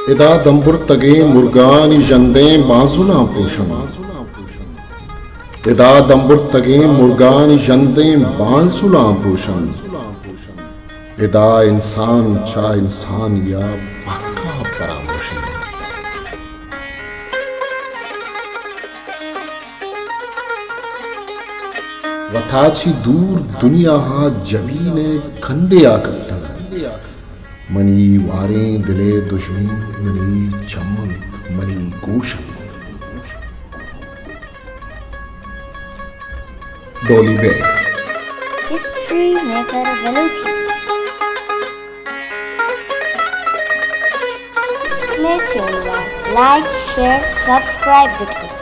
ادا دمبرتگیں مرگانی ژندیں بانزلاں پوشن۔ ادا دمبرتگیں مرگانی ژندیں بانزلاں پوشن۔ ادا انسان چہ انسانی ءَ پہکا پراموش انت۔ وتا چہ دور دنیا ءَ جبین ءِ کنڈے ءَ کپتگ۔ منی واریں دل ءِ دژمن منی چم انت، منی گوش انت۔ ڈولی بیگ۔ History maker Balochi. مئے چینل ءَ لائک، شیئر، سبسکرائب بکنیں۔